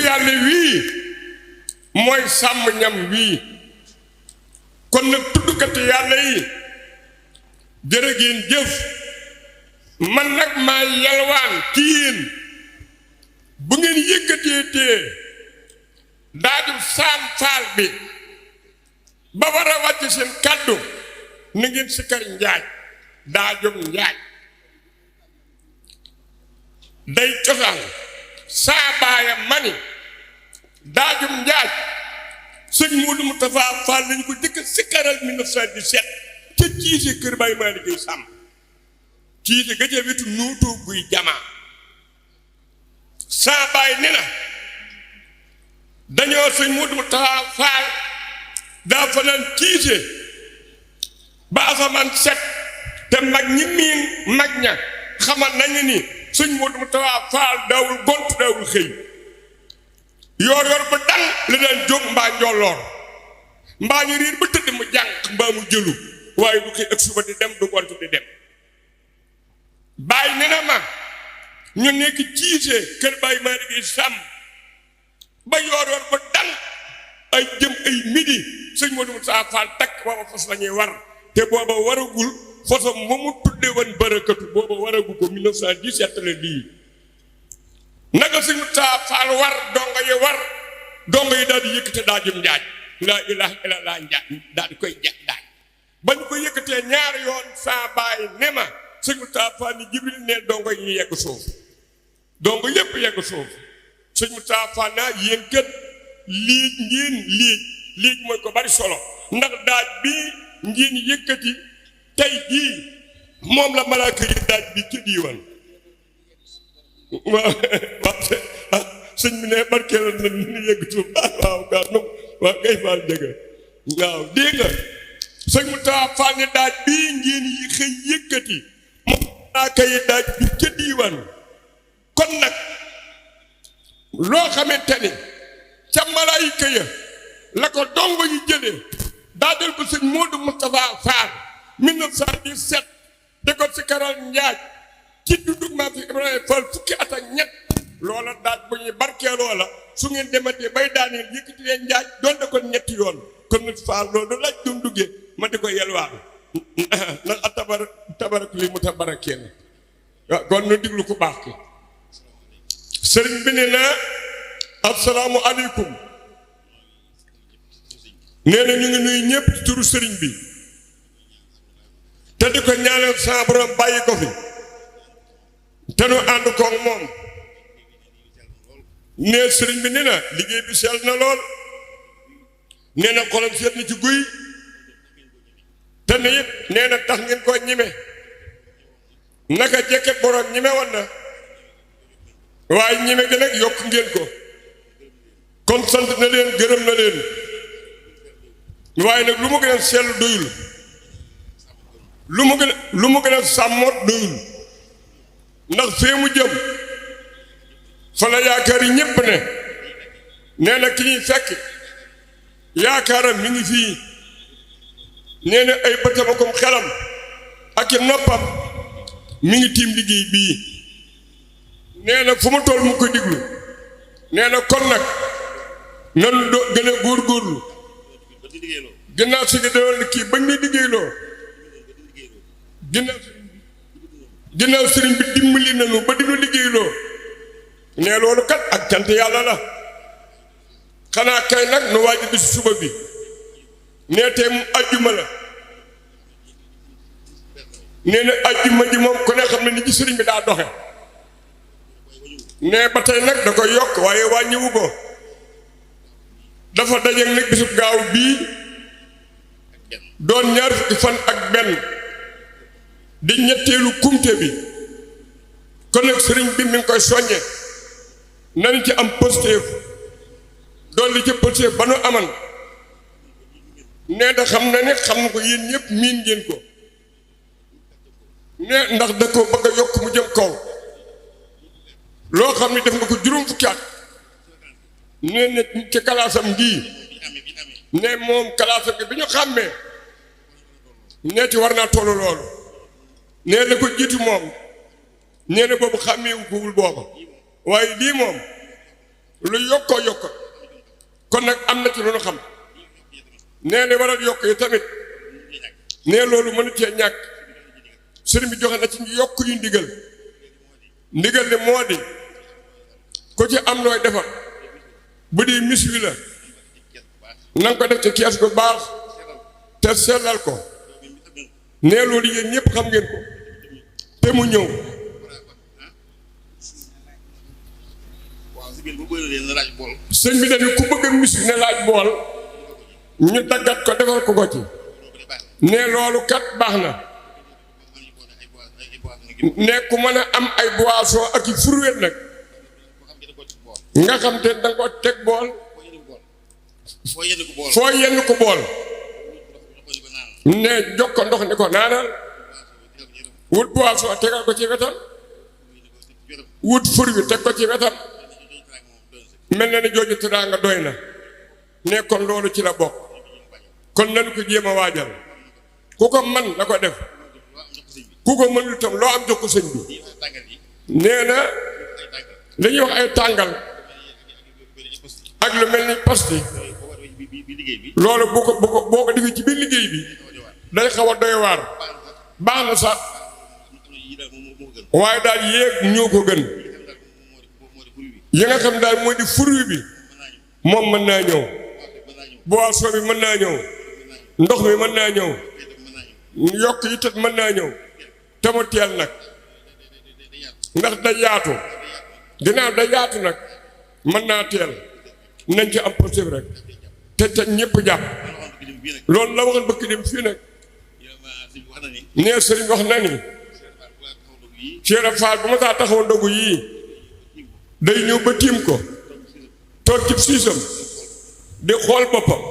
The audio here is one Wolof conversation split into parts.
yàlla wii mooy sàmm ñam wii kon nag tuddkati yàlla yi jërë ngeen jëf man nag maa yalwaan ci yéen bu ngeen yëkkateetee daaju saam faal bi ba war a wàcc seen kàddu na ngeen sikkar njaaj daajum njaaj day cosaan saa baaya mani daajum njaaj sëñ Moodu Mustafa Fall lañu ko jëkk sikkaral 1917 ca ciise kër Baay Maalik Gay Sàmb ciise ga ca wetu nuutoo guy jamaa saa baay ni na dañoo sëñ Moodu Mustafa Fall daa fanaan ciise ba asamaan set te mag ñi miin mag ña xamal nañu ni sëñ Moodu Mustafa Fall daawul gont daawul xëy yoor ba dang la daan jóg mbaa njolloor mbaa ñu riir ba tëdd mu jànq mbaa mu jëlu waaye du xëy ak suba di dem du gont di dem bàyyi ne na ma ñu nekk ciise kër Baay Maalik Gay Sàmb ba yoor ba dang ay jëm ay midi sëñ Moodu Mustafa Fall takk booba fas la ñuy war te booba waragul fasam moomu tudde woon barakatu booba waragu ko 1917 la lii naka sëñ Mustafa Fall war dongo yi daal di yëkkate daajum njaaj laa ilaaha illallaah njaaj daal di koy daaj ba ñu ko yëkkatee ñaari yoon saa baay ne ma sëñ Mustafa Fall ni Jibril ne dongo yi yegg suuf dongo yépp yegg suuf sëñ Mustafa Fall naa yéen kët liij ngeen liij mooy ko bari solo ndax daaj bii ngeen yëkkati tey jii moom la malaaka yi daaj bi ci diiwan waaw sëñ bi ne barkeelal na ni yëgg suuf waaw gaa no waaw kay faal jëga waaw dégg nga sëñ mu taa faal ne daaj bii ngeen yi xëy yëkkati moom malaaka yi daaj bi ci diiwan kon nag loo xamante ni ca malaayika ya la ko dongo yi jëlee daajal ko sëñ Moodu Mustafa Fall 1917 de ko si karal njaaj ci dundug maa fi Ibrahima Fall fukki at ak ñett loola daaj bu ñuy barkee loola su ngeen dematee bay daaneel yëkkati leen njaaj doon da ko ñetti yoon kon nag Fall loolu laaj doon duggee ma di ko yelwaan ndax a tabarak li mu tabarakeen waaw kon nu diglu ku baax ki sëriñ bi ne na assalaamu aleykum nee na ñu ngi nuyu ñëpp ci turu sëriñ bi te di ko ñaanal sa borom bàyyi ko fi te nu ànd koog moom nee sëriñ bi nee na liggéey bi sell na lool nee na xolam seet na ci guy te ne it nee na tax ngeen koo ñime naka jekke borom ñime woon na waaye ñime gi nag yokk ngeen ko kon sant na leen gërëm na leen waaye nag lu mu gën a sell doyul lu mu gën a sàmmoot doyul ndax fee mu jëm fa la yaakaar yi ñépp ne nee na ki ñuy fekk yaakaaram mi ngi fii nee na ay bëtam akom xelam ak i noppam mi ngi tiim liggéey bii nee na fu mu toll mu ko diglu nee na kon nag nanu gën a góorgóorlu ginnaaw si gi doon kii bañ ni liggéeyloo ginnaaw sëriñ bi dimbali nanu ba dinu liggéeyloo ne loolu kat ak cant yàlla la xanaa kay nag nu waaj bi si suba bi nee tey mu ajjuma la nee na ajjuma ji moom ku ne xam ne ni ci sëriñ bi daa doxe nee ba tey nag da koy yokk waaye wàññiwu ko dafa dajeeg nag bisub gaaw bii doon ñaar fukki fan ak benn di ñetteelu kumte bi kon nag sëriñ bi mi ngi koy soññe nañ ci am positif dolli ci positif ba nu aman nee da xam na ne xam na ko yéen ñëpp miin ngeen ko ne ndax da ko bëgg a yokk mu jëm kaw loo xam ne def nga ko juróom fukki at nee na ci kalaasam ngii ne moom kalaasam gi bi ñu xàmmee nee ci war naa tollu loolu nee na ko jiitu moom nee na boobu xàmmeewu ko wul booba waaye lii moom lu yokkoo yokk kon nag am na ci lu nu xam nee li waral yokk yi tamit nee loolu mënu cee ñàkk sëriñ bi joxe na ci yokk yu ndigal li moo di ku ci am looy defar bu di mis wi la na nga ko def ci kees gu baax te sellal ko nee loolu yéen ñëpp xam ngeen ko te mu ñëw sëñ bi dañu ku bëgg mis wi ne laaj bool ñu daggat ko defal ko ci nee loolu kat baax na ne ku mën a am ay boisson ak i fruits nag nga xam te danga ko teg bool foo yenn ko bool ne jox ko ndox ni ko naanal wut boisson tegal ko ci wetam wut fruit teg ko ci wetam mel na ni jooju teraanga doy na ne kon loolu ci la bokk kon nañu ko jéem a waajal ku ko man na ko def ku ko mënul tam loo am jox ko sëñ bi nee na li ñuy wax ay tàngal ak lu mel ni pasti loolu boo ko defee ci biir liggéey bi day xaw a doy waar baax na sax waaye daal yéeg ñoo ko gën yi nga xam daal mooy di fruit bi moom mën naa ñëw boisson bi mën naa ñëw ndox mi mën naa ñëw yokk yi tat mën naa ñëw te mu teel nag ndax da yaatu ginnaaw da yaatu nag mën naa teel nañ ci am positif rek te ñëpp jàpp loolu la waxoon bëkk dem fii nag nee sëriñ wax na ni Cheikh Fall bu ma saa taxaw ndogu yii day ñëw ba tiim ko toog ci siisam di xool boppam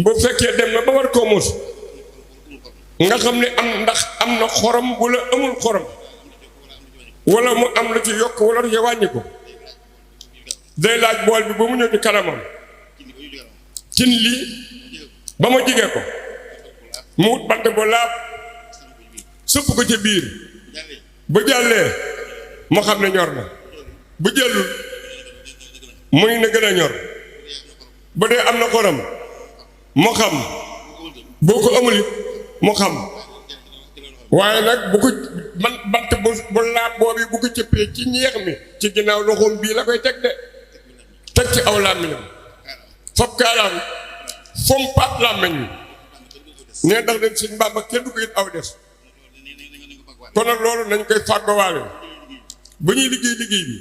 bu fekkee dem na ba war koo mos nga xam ne am na xorom wala amul xorom wala mu am lu ci yokk wala lu ci wàññi ko day laaj bool bi ba mu ñëw ci kanamam cin lii ba ma jigee ko mu wut bant bu laab sëpp ko ci biir bu jàllee moo xam ne ñor na bu jëlul muy na gën a ñor bu dee am na xorom moo xam boo ko amul it mu xam waaye nag bu ko man bant bu laab boobu bu ko cëppee ci ñeex mi ci ginnaaw loxoom bii la koy teg de teg ci aw làmmiñam fab kaalaam fompaat làmmiñ mi nee ndax dem Sëñ Bàmba kenn du ko it aw des kon nag loolu nañ koy fàggowaale bu ñuy liggéey bi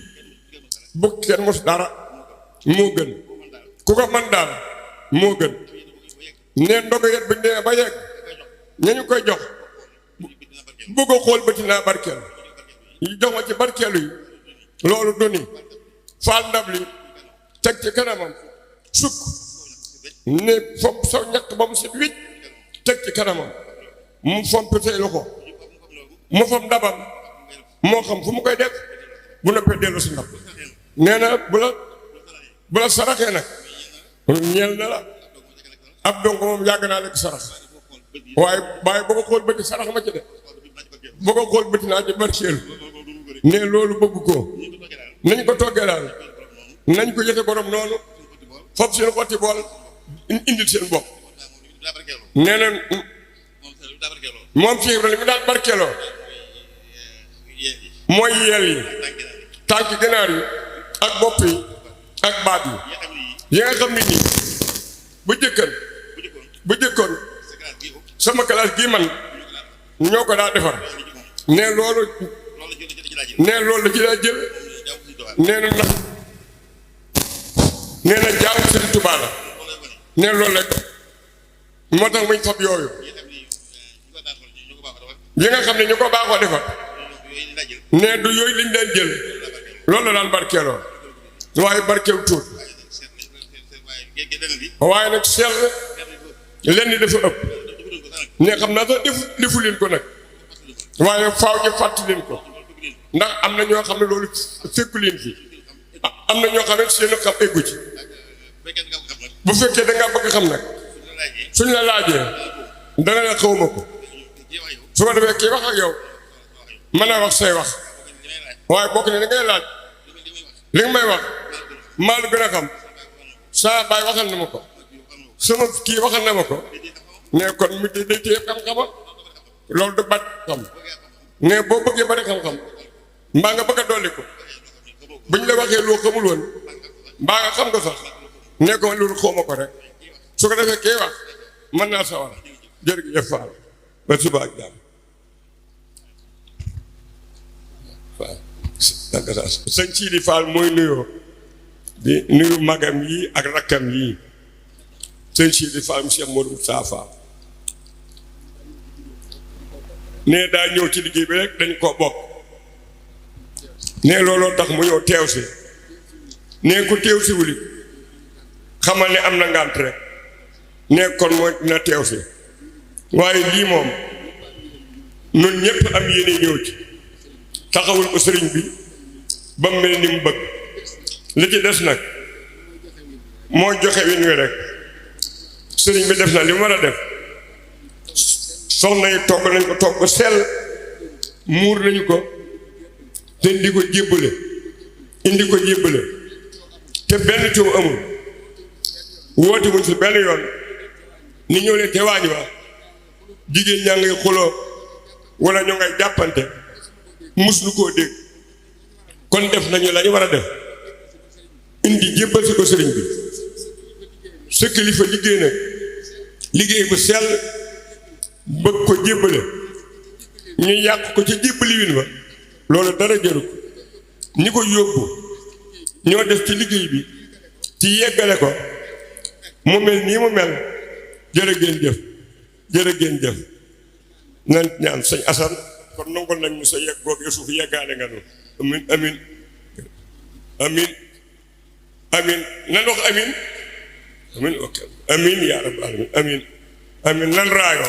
bu kenn mos dara moo gën ku ko man daal moo gën nee ndogu yet bu ñu demee ba yegg ñañu koy jox bëgg a xool bëti naa barkeel yi jox ma ci barkeelu yi loolu duni faal ndab li teg ci kanamam sukk ne fomp saw ñaq ba mu set wicc teg ci kanamam mu fomp say loxo mu fam ndabam moo xam fu mu koy def bu noppee dellu si ndab nee na bu la saraxee nag ñeel na la ab dongo moom yàgg naa lekk sarax waaye boo ko xool bëti sarax ma ci de boo ko xool bëti naa ci barkeelu ne loolu bëgg ko nañ ko toggee daal nañ ko yëte borom noonu foofu seen xotti bool indil seen bopp nee na moom fii li mu daal barkeeloo mooy yeel yi tànk ganaar yi ak bopp yi ak baat yi nga xam ne nii bu jëkkoon sama classe gii man ñoo ko daa defar ne loolu la ci daa jël nee na jaamu Sëriñ Tuubaa la ne loolu la moo tax muy fab yooyu yi nga xam ne ñu ko baaxoo defar ne du yooyu liñ daan jël loolu la daan barkeeloo waaye barkeelu tuut waaye nag sell lenn dafa ëpp ne xam naa sax defu leen ko nag waaye faaw ñu fàtt leen ko ndax am na ñoo xam ne loolu fekku leen fi am na ñoo xam ne seen xam eggu ci bu fekkee da ngaa bëgg xam nag suñ la laajee danga ne xawma ko su ko defee kii wax ak yow mën a wax say wax waaye bokk ne da ngay laaj li nga may wax maa lu gën a xam saa baay waxal na ma ko sama kii waxal na ma ko ne kon mi day téye xam-xama loolu du bat xam ne boo bëggee bari xam-xam mbaa nga bëgg a dolli ko buñ la waxee loo xamul woon mbaa nga xam nga sax ne ko loolu xawma ko rek su ko defee kii wax mën naa sawar jërëjëf Fall ba suba ak jàmm sëñ Sidi Fall mooy nuyoo di nuyu magam yi ak rakkam yi sëñ Sidi Fall mu Cheikh Modou Moussa Fall ne daa ñëw ci liggéey bi rek dañ ko bokk ne looloo tax mu ñëw teew si ne ku teew si wuli xamal ne am na ngànt rek ne kon mooy dina teew si waaye lii moom ñun ñëpp am yéene ñëw ci taxawul ko sëriñ bi ba mu mel ni mu bëgg li ci des nag moo joxe win wi rek sëriñ bi def na li mu war a def soxna yi togg nañ ko togg sell muur nañu ko te indi ko jébbale te benn coow amul woote wuñ si benn yoon ni ñëw leen te waañ wa jigéen ñaa ngay xuloo wala ñu ngay jàppante mus nu koo dégg kon def nañu la ñu war a def indi jébbal si ko sëriñ bi sa kilifa liggéey nag liggéey bu sell bëgg ko jébbale ñu yàq ko ci jébbali win ba loolu dara jëru ko ñi ko yóbbu ñoo def ci liggéey bi ci yeggale ko mu mel nii mu mel jërë ngeen jëf nan ñaan sëñ Asan kon nangol nañ ñu sa yegg googu suuf yeggaale nga nu amin nan wax amin ok amin yaa rabbal alamin amin nan raayoo